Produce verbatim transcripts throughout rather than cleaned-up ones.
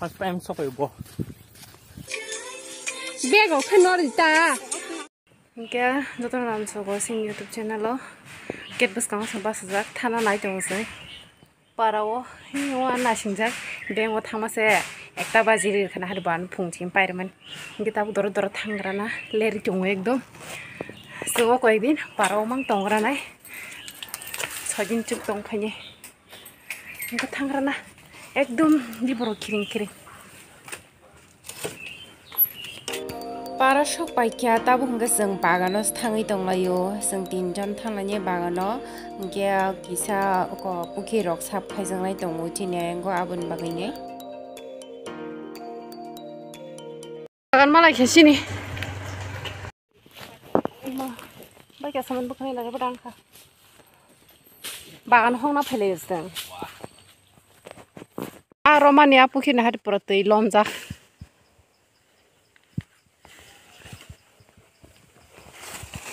First time sopai bo. Bego khe nori ta. Hingke jotono lamsogo sini YouTube channel o gate bwskango se bachajak thana nai tongo se. Para o hini o nasingjak bank o thangma se ekta baji ri khana hari ban phung chini pairman. Hingke tabuk doro doro thangrana leri tongo ekdom. Sego koyekdin para o mang tongra nai. Sojin chuk tong khaini. Hingke thangrana ekdom di borok kiring kiring. Para sok paikha, tabuk hwnkhe chwng bagano thangwi tonglaio. Chwng tinjon thanglaini bagano, hwnkhe kisa oko pukhirok sap khaijaknai tongo chini ayang o, aboni bagwini. Bagan malai khe sini. Bai khe saman bwkhani lage bwdang kha. Bagan hongna phailaio chwng. Aro mani a pukhirni hati pura twi lomjak.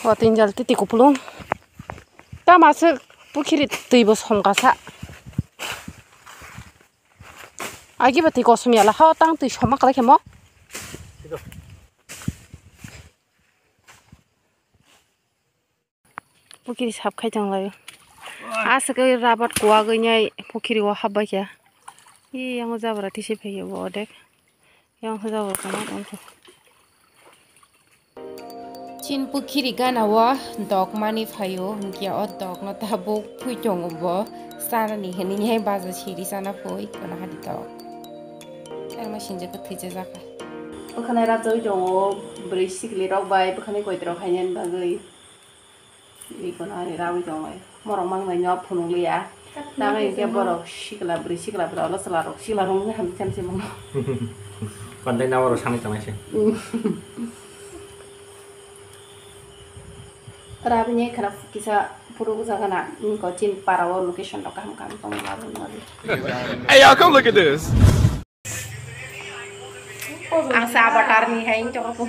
O tinjal titi kupulung. Tama se pukhiri twi bo somkasa. Agi ba twi kosom yala ha tang twi soma kala khemo. Pukhiri sap khai tong laio. Aswk khe rabat kuwagwi nai pukhiri o hap bai kha. Ee, yang o jabra tisi phai o bo odek. Yang o jabra tong tong kha. Chin pukhiri gana o dok mani phaio, hwnkhe o dok no tabuk phui tongo bo. Chanani hinwi nai baja siri chana phui, kono hadi dok. Ang ma sinjak khe thwijajak kha. Bwkhanai rabjagwi tongo, bwrwi sikli rok bai bwkhanai koitrok hainani bagwi. Ikono ari rawi tongo. Morok mangnai no phunuk liya. Tamo hinkhe borok sikla bwrwi sikla bwrwi olo chwla rok sikla rok wngwi hamjak se mano. Pandai na oro sanai tongnai se. Rabini khana kisa phuru bujagana ko chin para o location rok kaham kaham tongo labu no. Hey y'all, come look at this. Ang sa avatar ni hai tong aku.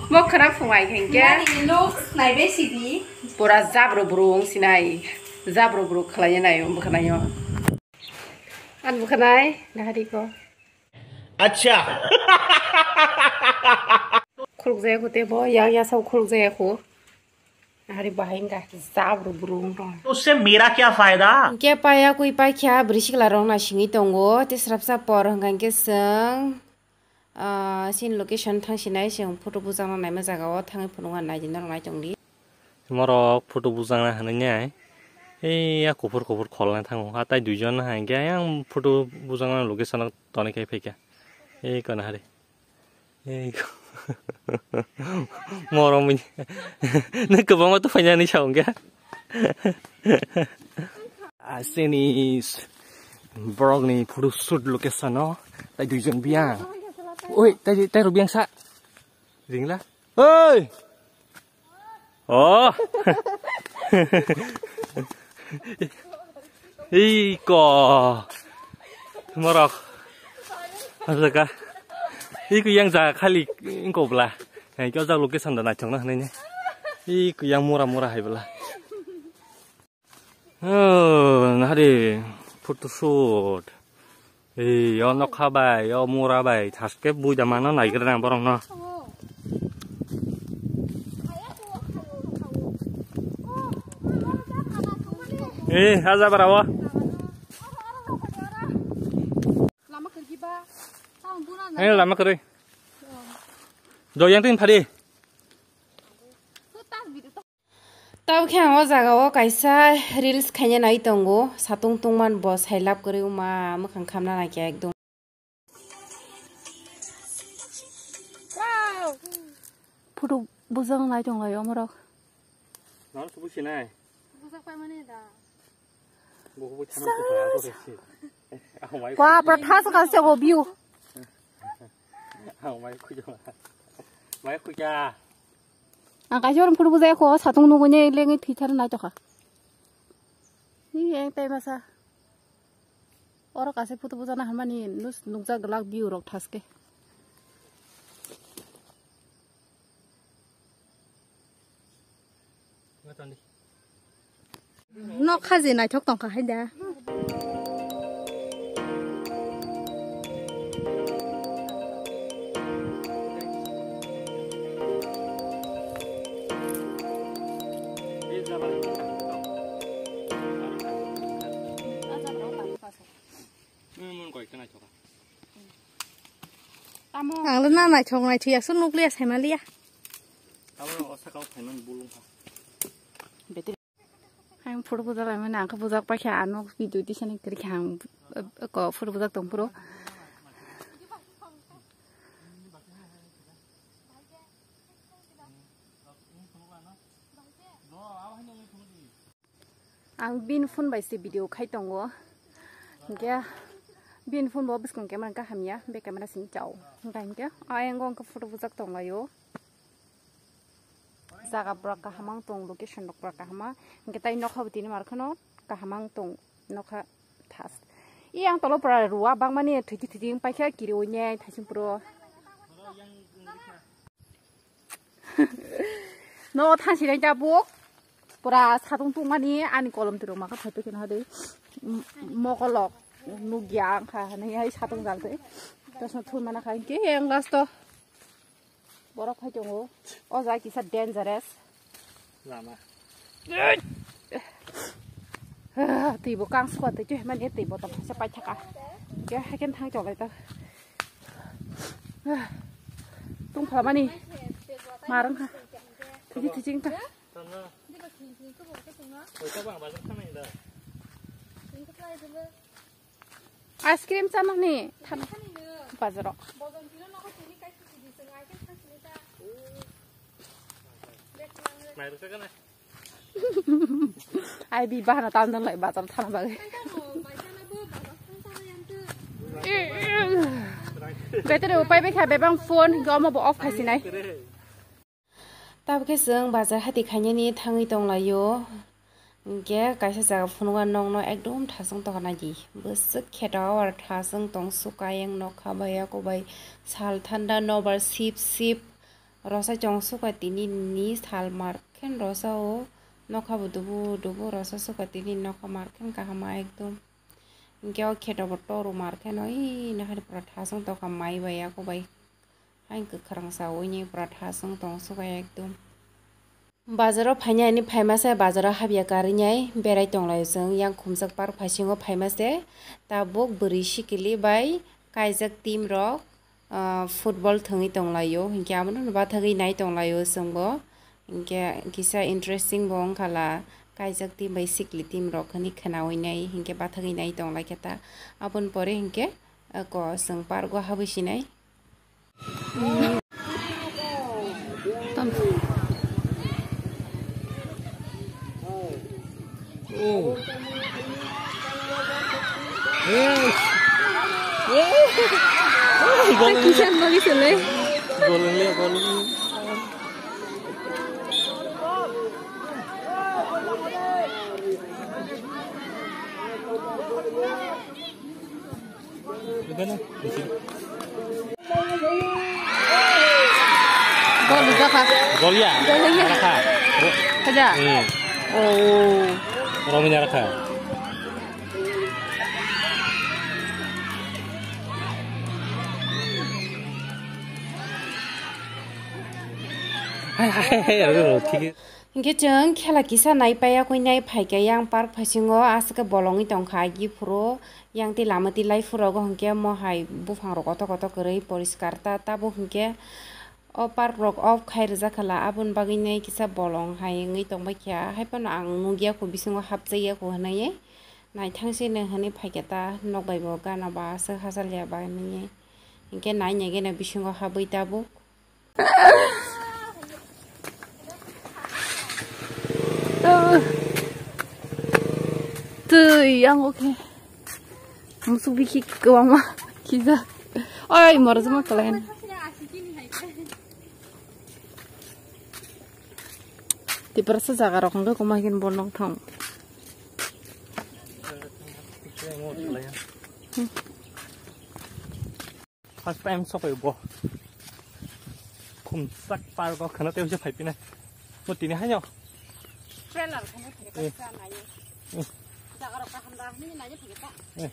Mo khana phungai khe. Nani looks nai be sidi. Pura jabro brung sinai. Jabro brung khlai nai bwkhanayo. An bwkhanai nahari ko. Acha. Khuluk jaya ko tebo, yang ya sab khuluk jaya ko. Hari bahai wngkha jabro brung rok. उससे मेरा क्या फायदा? Hingke paya kui paikha bwrwi sikla rok naisingwi tongo, tei srapsa por hwnkha hingke chwng, ah, chini location thangsinai chwng photo bujakna naima jaga o thangwi phunukna naidi norok naitongdi. Morok photo bujakna hinwi nai, ei ya kuphur kuphur kholnai thango, ah, tai duijon hai hingke ayang photo bujakna location o tonwi khai phaikha, ei kono hari. Ei, morok mini. Nang kwbangma tongphainani sa wngkha. Aseni borokni photo shoot location o tai duijon biyang. Oi, tai, tai rok biyang sa. Ringla. Oi! Oh! Iko. Morok. Asaka. Iko yang jaga khali ingko bla. Hai kyo jak location da naithok na hwnwi ne. Iko yang mura mura hai bla. Oh, nahari photo shoot. Ei, o nokha bai, o mura bai, thaske buida mano naigra nang borok no. Ei, haja bara o. Ei, lama kwrwi. Do yang tin phadi. Tabukhe ang o jaga o kaisa reels khaina nai tongo, satung tungman bo sai lab kwrwi wngma mwkhang khamna naikhe ekdom. Photo bujak nai tong lai omorok. Nang subu sinai. Bujak pai mani da. Bo bo chana ko ha ko si. Ang mai. Wa pra thas ka se go view. Ang mai khuja. Mai khuja. Ang kaisa orang photo bujai kho, satung nugui ne lengui thwi thar nai tokha. Ni yang tai masa. Oro kaisa photo bujana hamani nus nukjak glak view rok thaske. Nok haji naithok tongkha hai da. Ang le na naithok naithok yaksuk nukliya saimaliya. Ang photo bujak laimani, ang khe bujak paikha, ano video tisani kwrwikha ang, eh, ko photo bujak tong phuru. Ang bini phone bai se video khai tongo, hinkhe bini phone bo bwskang camera kaham ya, be camera sini chao, hinkhe ayang o photo bujak tong laio. Jaga pura kaham ang tong, location rok pura kaham, hinkhe tai nokha bo tini mar kheno kaham ang tong, nokha thas. I ang tolo pura rua bangmani thwiti thwiti wng paikha kiri wngya thaising puro. No thansi nai tabuk pura satung tungmani ani kolom tirok maka phaito khe nahadi mokolok nugya ang kha hanai hai satung jal tei tasno thun mana khai ke yang last to. Borok phai tongo. O jaga kisa dangerous. Lama. Ah, twi bo kang sukha twi twi mani twi bo tong khaisa paithaka. Ke haken thang cholai ta. Ah, tung phalamani. Marang kha. Thiji thiji wngkha. Ice cream chanani than bazaro. Ai bi bahana tam dan lai bazar thana bagwi. Betere upai bekha bebang phone gomo bo off khasinai. Tabukhe chwng bazar hati khainani thangwi tonglaio. Hinkhe kaisa jaga phunukha nokno ekdom thasung tongkha naidi. Bwswk khe tower thasung tong sukha ayang nokha bai yakobai sal thanda nobar sip sip rosa chong sukha tini ni sal markhen rosa o nokha bo dubu dubu rosa sukha tini nokha markhen kaham ekdom. Hinkhe o kheto bo toru markhen o ii nahari pura thasung tongkha mai bai yakobai. Hain kwkhrang sawi ni pura thasung tong sukha ekdom. Bazaro phainai ani phaima se bazaro habya karwi nai berai tonglaio chwng yang khumjak park phaisingo phaima se tabuk bwrwi sikili bai kaijak team rok, ah, football thwngwi tonglaio hinkhe abono bathagwi nai tonglaio chwngbo hinkhe kisa interesting bo wngkhala kaijak team bai sikili team rok hinwi khwnawi nai hinkhe bathagwi nai tonglaikhe ta aboni pore hinkhe, ah, ko chwng park o habwi sinai. Kisan bagi sele. Gol rijak kha. Gol ya? Gol ya. Rakha. Kaja? Hmm. Oh. Romina rakha. Hai, hai, hai, hai, thik. Hinkhe chwng khela kisa nai paiya koi nai phaikhe yang park phaisingo aswk khe bolongwi tongkha agi phuru yang tei lama tei lai phuru rogo hinkhe mo hai buphang rok kotor kotor kwrwi poriskar ta tabuk hinkhe o park rok off khai rijak khala aboni bagwi nai kisa bolong hai wngwi tongbaikha haiphano ang nukya kho bisingo hapjagya kho hinwi naithang se nw hinwi phaikhe ta nok bai bo gana ba aswk hachal ya ba hinwi hinkhe nai nai gana bisingo habwi tabuk. Twi yang oke. Musuk bikhi kwbangma khijak. Oi, morojma kwlai. Tiprasa jaga rok hwnkhe kwma hwn bo nongthong. First time sopai bo. Khumsak park o khana tei phai pinai. Mo tini haino. Trailer khana thangwi Eh. ta nai. Jaga rok kaham da, nini naina phai khe ta. Eh.